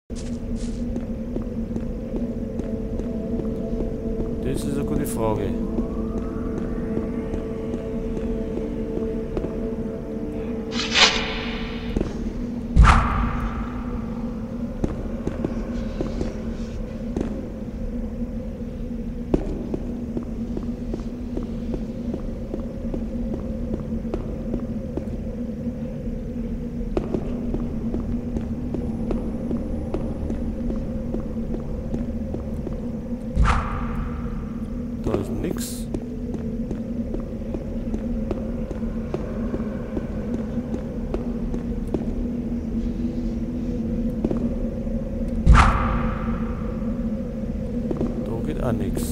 Das ist eine gute Frage. Da ist nix. Da geht auch nix.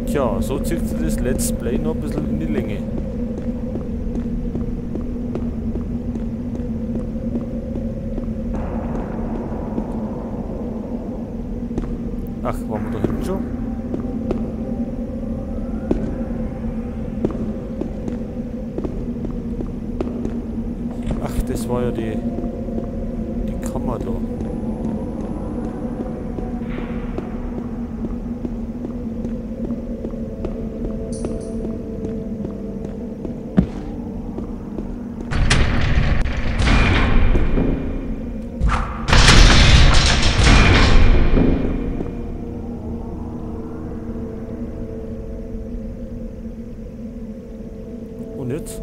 Tja, so zieht sich das Let's Play noch ein bisschen in die Länge. Ach, waren wir da hinten schon? Ach, das war ja die Kammer da. Und jetzt?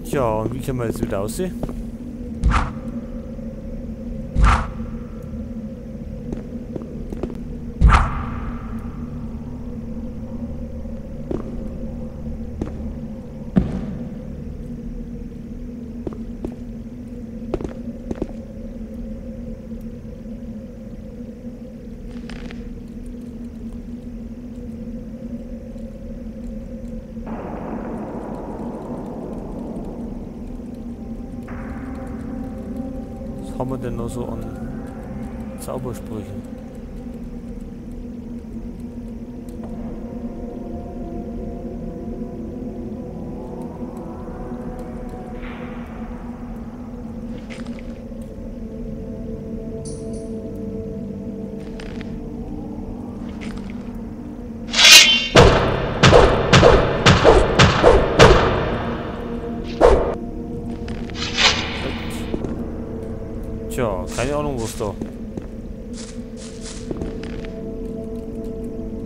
Tja, und wie können wir jetzt wieder aussehen? Was haben wir denn noch so an Zaubersprüchen? Tja, keine Ahnung, was da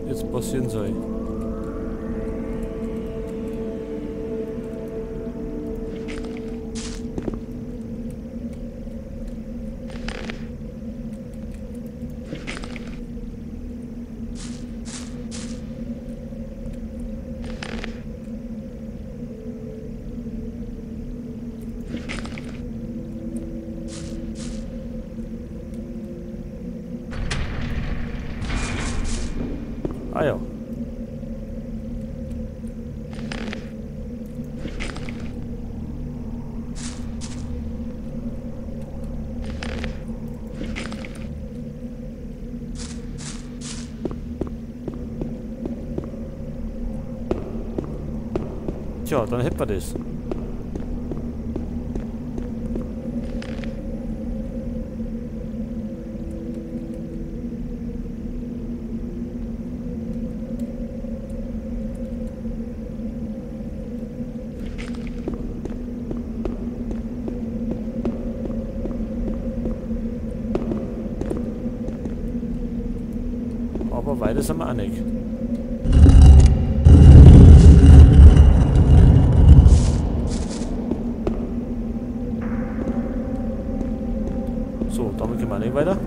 jetzt passieren soll. Ah ja. Tja, dann hätten wir das. Aber weiter sind wir auch nicht. So, damit gehen wir nicht weiter.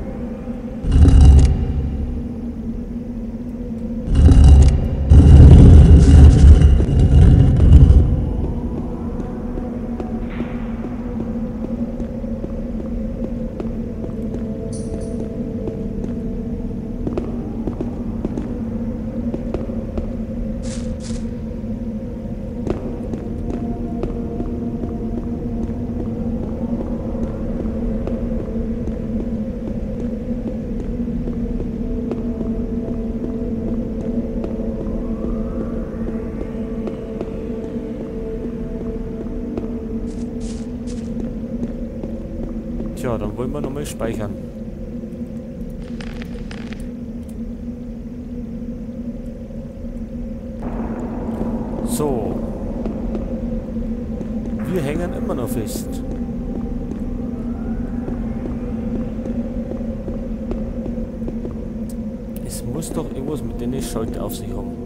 Tja, dann wollen wir nochmal speichern. So. Wir hängen immer noch fest. Es muss doch irgendwas mit den Schalter auf sich haben.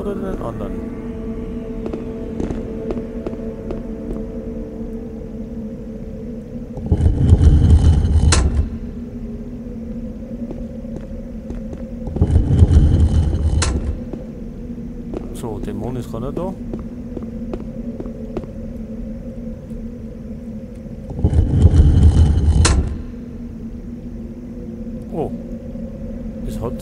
Oder den anderen? So, Dämon ist gar nicht da. Oh, es hat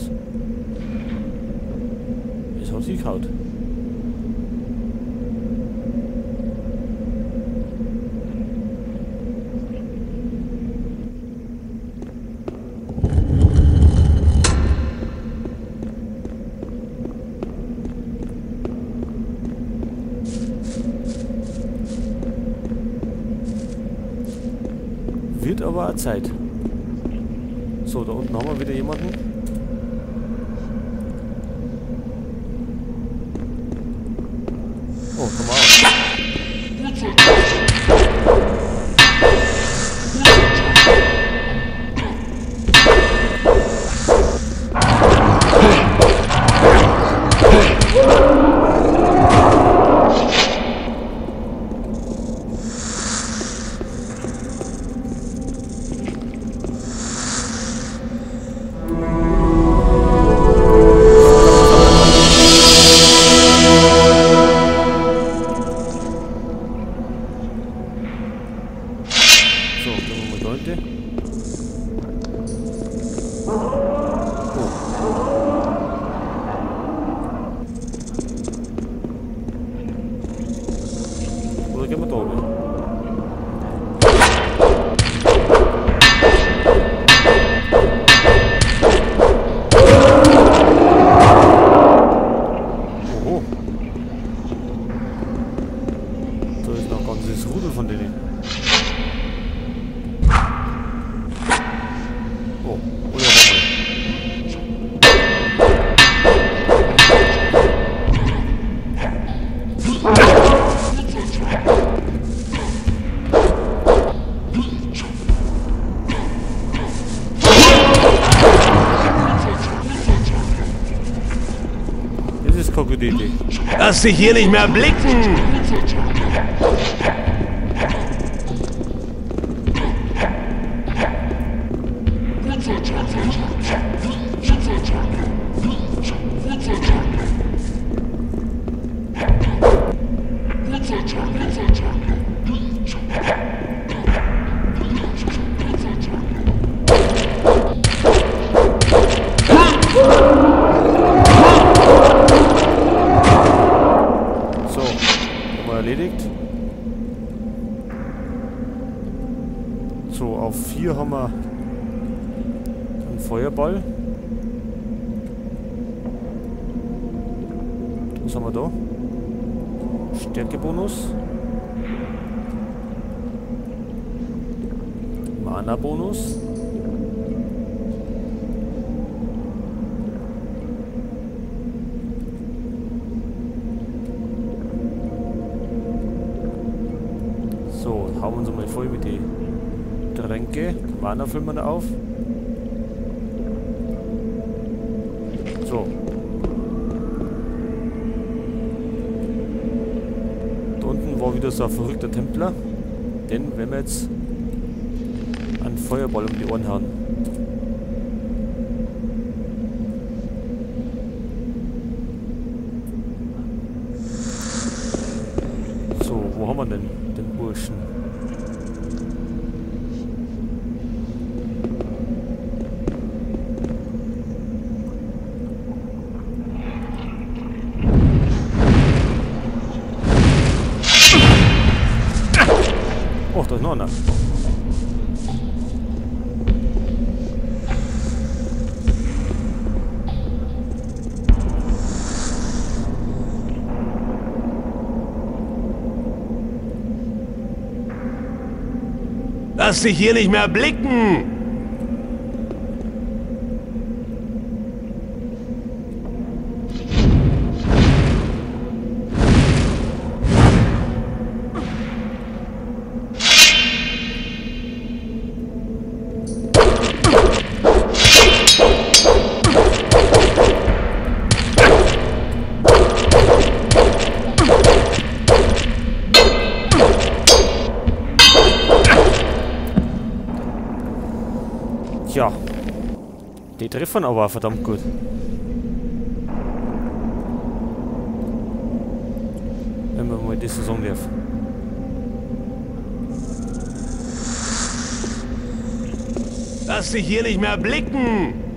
sie gehauen. Wird aber Zeit. So, da unten haben wir wieder jemanden. Oh, komm mal. So, gehen wir mal da hinten. Oh. Oder gehen wir da oben? Oho. Da ist noch ein ganzes Rudel von denen. Oh, oder warte. Das ist Krokodil. Lass dich hier nicht mehr blicken! So, haben wir erledigt. So, auf 4 haben wir einen Feuerball. Was haben wir da? Stärkebonus. Mana-Bonus. So, hauen wir uns mal voll mit den Tränke. Mana füllen wir da auf. So. Da unten war wieder so ein verrückter Templer. Den werden wir jetzt einen Feuerball um die Ohren hauen. So, wo haben wir denn den Burschen? Oh, da ist noch einer. Lass dich hier nicht mehr blicken! Tja, die treffen aber verdammt gut. Wenn man mal das so sagen darf. Lass dich hier nicht mehr blicken!